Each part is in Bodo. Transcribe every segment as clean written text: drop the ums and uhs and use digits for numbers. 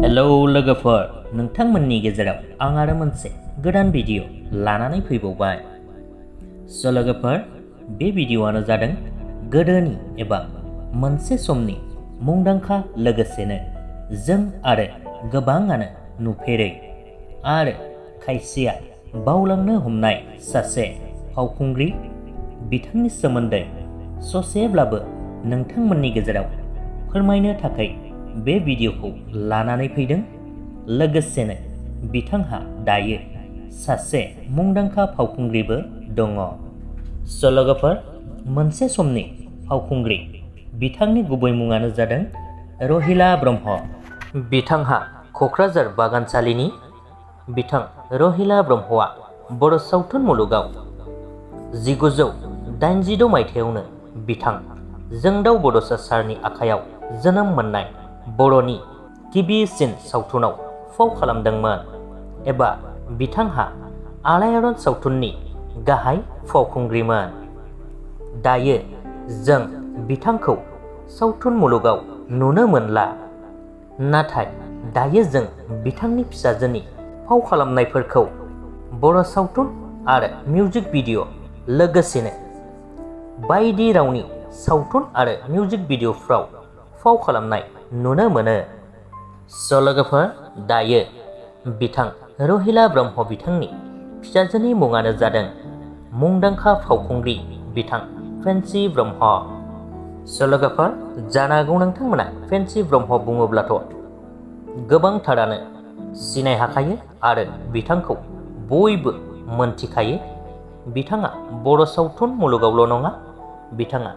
हेलौ लोगोफोर, नोंथांमोननि गेजेराव आं आरो मोनसे गोदान भिडिअ लानानै फैबावबाय। लोगोफोर, बे भिडिअआनो जादों गोदोनि एबा मोनसे समनि मुंदांखा लोगोसेनो जों आरो गोबाङानो नुफेरै आरो खायसेया बावलांनो हमनाय सासे फावखुंग्रि बिथांनि सोमोन्दै ससेब्लाबो नोंथांमोननि गेजेराव फोरमायनो थाखाय बे भिडिअखौ लानानै फैदों। लोगोसेनो बिथांहा दायो सासे मुंदांखा फावखुंग्रिबो दङ। लोगोफोर, मोनसे समनि फावखुंग्रि बिथांनि गुबै मुङानो जादों रहिला ब्रह्म। बिथांहा क'क्राझार बागानसालिनि। बिथां रहिला ब्रह्मआ बर' सावथुन मुलुगाव 1986 मायथाइयावनो बिथां जोंदाव बड'सा सारनि आखायाव जोनोम मोननाय बर'नि गिबिसिन सावथुनाव फाव खालामदोंमोन एबा बिथांहा आलायारन सावथुननि गाहाय फावखुंग्रिमोन। दायो जों बिथांखौ सावथुन मुलुगाव नुनो मोनला, नाथाय दायो जों बिथांनि फिसाजोनि फाव खालामनायफोरखौ बर' सावथुन आरो मिउजिक भिडिअ लोगोसेनो बायदि रावनि सावथुन आरो मिउजिक भिडिअफ्राव फाव खालामनाय नुनो मोनो। लोगोफोर, दायो बिथां रहिला ब्रह्म बिथांनि फिसाजोनि मुङानो जादों मुंदांखा फावखुंग्रि बिथां पेन्सि ब्रह्म। लोगोफोर, जानो हागौ नोंथांमोना पेन्सि ब्रह्म बुङोब्लाथ' गोबांथारानो सिनाय हाखायो आरो बिथांखौ बयबो मोनथिखायो। बिथाङा बर' सावथुन मुलुगावल' नङा, बिथाङा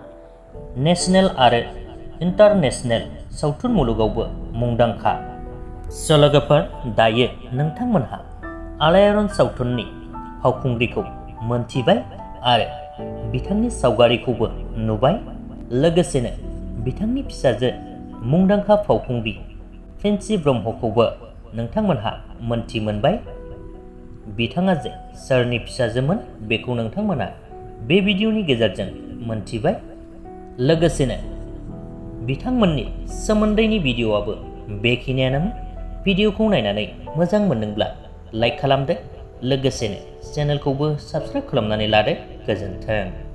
नेशनेल आरो इन्टारनेशनेल सावथुन मुलुगावबो मुंदांखा। लोगोफोर, दायो नोंथांमोनहा आलायारन सावथुननि फावखुंग्रिखौ मोनथिबाय आरो बिथांनि सावगारिखौबो नुबाय। लोगोसेनो बिथांनि फिसाजो मुंदांखा फावखुंग्रि पेन्सि ब्रह्मखौबो नोंथांमोनहा मोनथि मोनबाय। बिथाङा जे सोरनि फिसाजोमोन बेखौ नोंथांमोना बे भिडिअनि गेजेरजों मोनथिबाय। लोगोसेनो बिथांमोननि सोमोन्दैनि भिडिअआबो बेखिनियानोमोन। भिडिअखौ नायनानै मोजां मोनदोंब्ला लाइक खालामदो, लोगोसेनो चेनेलखौबो साबस्क्राइब खालामनानै लादो। गोजोन्थों।